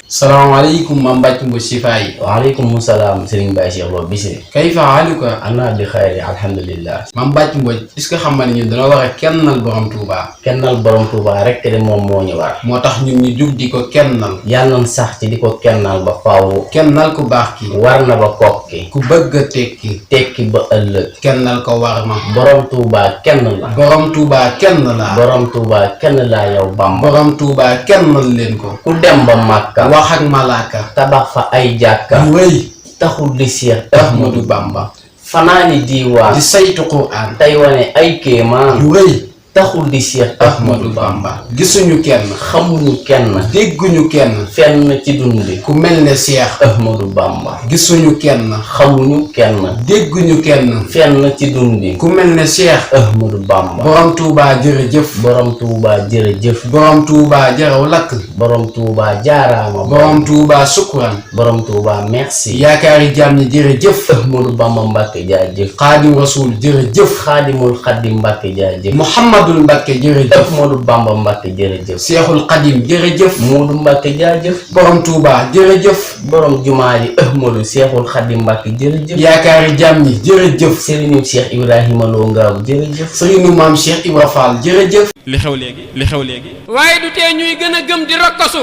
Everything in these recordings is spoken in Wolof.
salaamaaleykum ma mbàcc mbu sifaay. waaleykum salaam Serigne Baye Cheikh Lo Bichri. kayfa haluka. ana bi xayri alhamdulillah. ma mbàcc mbu est-ce que xam nga ne ñun dana war a kennal borom Touba. kennal borom Touba rek de moom moo ñu war. moo tax ñun ñu jug di ko kennal. yàlla na sax ci di ko kennal ba faaw. kennal ku baax ki. war na ba kokki. ku bëgg a tekki. tekki ba ëllëg. kennal ko war ma. borom Touba kenn la. borom Touba kenn la. borom Touba kenn laa yow Bamba. borom Touba kennal leen ko. ku dem ba Makka. wax ak malaaka. tabax fa ay jàkka. yu rëy. taxul di Cheikh Ahmadou Bamba. fanaani diiwaan. di saytu Qur'an. tey wane ay kéemaan. yu rëy. taxul di Cheikh Ahmadou Bamba. gisuñu kenn. xamuñu kenn. dégguñu kenn. fenn ci dund bi. ku mel ne Cheikh Ahmadou Bamba. gisuñu kenn. xamuñu kenn. dégguñu kenn. fenn ci dund bi. ku mel ne Cheikh Ahmadou Bamba. borom Touba jërëjëf. borom Touba jërëjëf. borom Touba jaraw lakk. borom Touba jaaraama. borom Touba sukkuran. borom Touba merci. yaakaari jaam ñi jërëjëf. Ahmadou Bamba Mbàkke jaajëf. xaadim rasul jërëjëf. xaadimul xaddim Mbàkke jaajëf. Muhammadul Mbàkke jërëjëf. Ahmadou Bamba Mbàkke jërëjëf. Seexul Xadim jërëjëf. Moodu Mbàkke jaajëf. borom Touba jërëjëf. borom jumaa ji Ahmadou Seexul Xadim Mbàkke jërëjëf. yaakaari jaam ñi jërëjëf. Sëriñu Cheikh Ibrahima Lo Ngaabu jërëjëf. sëriñu maam Cheikh Ibra Fall jërëjëf. li xew léegi. waaye du tee ñuy gën a gëm di rokkasu.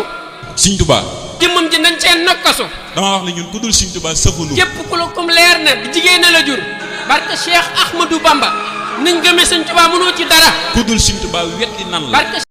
Sëñ Tuubaa. jëmmam ji nañ seen nokkasu. dama wax ne ñun ku dul Sëñ Tuubaa sëfunu. képp ku la kum leer na jigéen na la jur. barke Cheikh Ahmadou Bamba. niñ gëmee Sëñ Tuubaa mënoo ci dara. ku dul Sëñ Tuubaa wetti nan la. barke